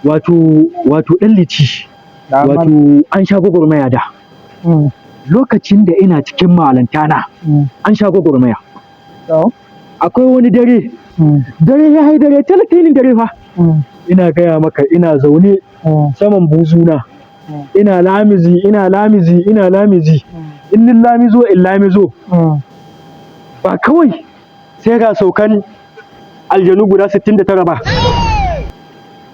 Wato ɗan lici, wato an sha gwagwarmaya da. Lokacin da ina cikin malantana, an sha gwagwarmaya. Akwai wani dare, dare ya yi dare, talatilin dare fa. Ina gaya maka, ina zaune saman buzuna. Ina lamizi, ina lamizi, ina lamizi. In ni lamizo, in lamizo. Ba kawai sai ga saukan aljanu guda 69 ba.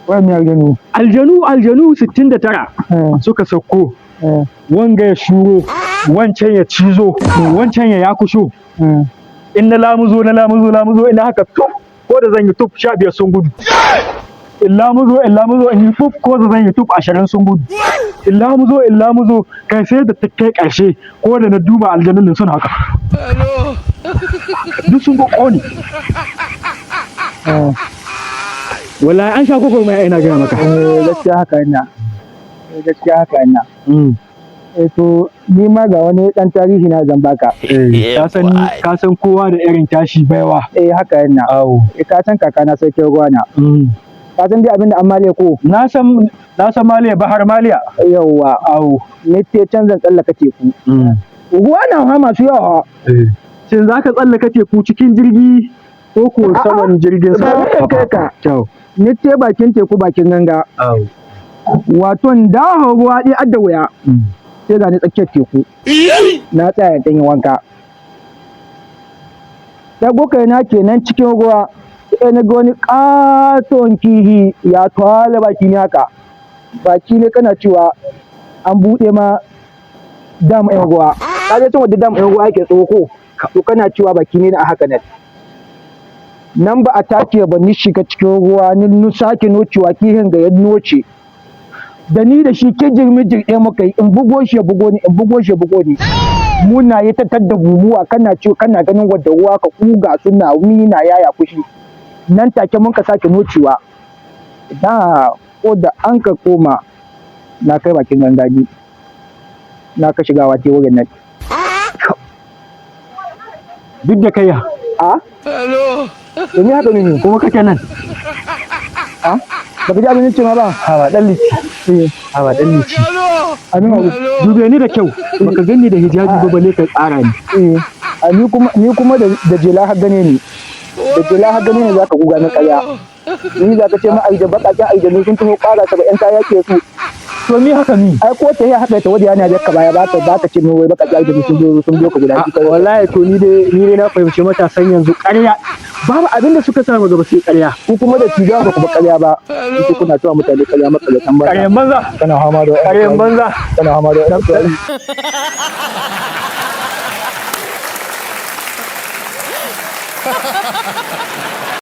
Wai me aljanu? Aljanu 69 suka sauko. Wanga ya shuro, wancan ya cizo, wancan ya yakusho. In na lamuzo, na lamuzo, lamuzo, ina haka tuf, ko da zan yi tuf, 15 sun gudu. In lamuzo, in lamuzo, in yi tuf, ko da zan yi tuf, 20 sun gudu. In lamuzo, in lamuzo, kai sai da ta kai ƙarshe, ko da na duba, aljanun nan suna haka. Duk sun ƙone. Wallahi an sha gwagwarmaya, ina gaya maka. Eh, gaskiya haka ina. Eh, gaskiya haka ina. Eh, to ni ma ga wani dan tarihi na zan baka. Eh, ka san kowa da irin tashi baiwa. Eh, haka ina. Awo. Eh, ka san kakana sarkin ruwa na. Ka san dai abin da an male ko? Na san Maliya, Bahar Maliya. Yawwa. Awo. Ne te can zan tsallaka teku. Ruwa na ha masu yawa. Shin za ka tsallaka teku cikin jirgi ko ko A'a, saman jirgin sama? bari in kai ka. Kyau. Ni te bakin teku, bakin ganga. Awo. Waton dawo ruwa ɗaya adda wuya. Sai ga ni tsakiyar teku. Na tsaya in yi wanka. Dago kaina kenan cikin ruwa. Sai na ga wani ƙaton kihi ya twale baki ne haka. Baki ne kana cewa an buɗe ma dam ɗin ruwa. Ka je can wadda dam ɗin ruwa yake tsoko. To kana cewa baki ne a haka nan. Nan ba a take ba, ni shiga cikin ruwa, ni sake nocewa, kihin ga ya noce. Da ni da shi kijir mijir ɗaya muka yi, in bugo shi ya bugo ni, in bugo shi ya bugo ni. Muna yi ta tadda gumuwa, kana ce kana ganin wadda ruwa ka kuga suna mina yaya kushi. Nan take mun ka sake nocewa. Da ko da an ka koma, na kai bakin gangani. Na ka shigawa te wurin nan. Duk da kaiya? A? Domin haka ne. Kuma kake nan. A? Baka ji abin ce ma ba? Hawa dan lici. Eh. Hawa dan lici. Amin abu. Dube ni da kyau. Baka ganni da hijabi ba, balle ka tsara ni. Eh. A ni kuma da jela har gane ni. Da jela har gane ni zaka guga min ƙarya. Ni za ka ce ma aljanu, baƙaƙen aljanu sun taho ƙara 70 kaya ke su. To mi haka mi? Ai ko ta yi haka ta waje yana jakka baya ba ka ce min wai baƙaƙen aljanu sun zo ka guda biyu. Wallahi to ni dai na fahimci matasan yanzu ƙarya. Babu abin da suka samu gaba sai ƙarya. Ku kuma da tiga ba ku ba ƙarya ba. Ku kuna cewa mutane ƙarya, maƙaryatan banza. Ƙaryan banza. Kana hama da Ƙaryan banza. Kana hama da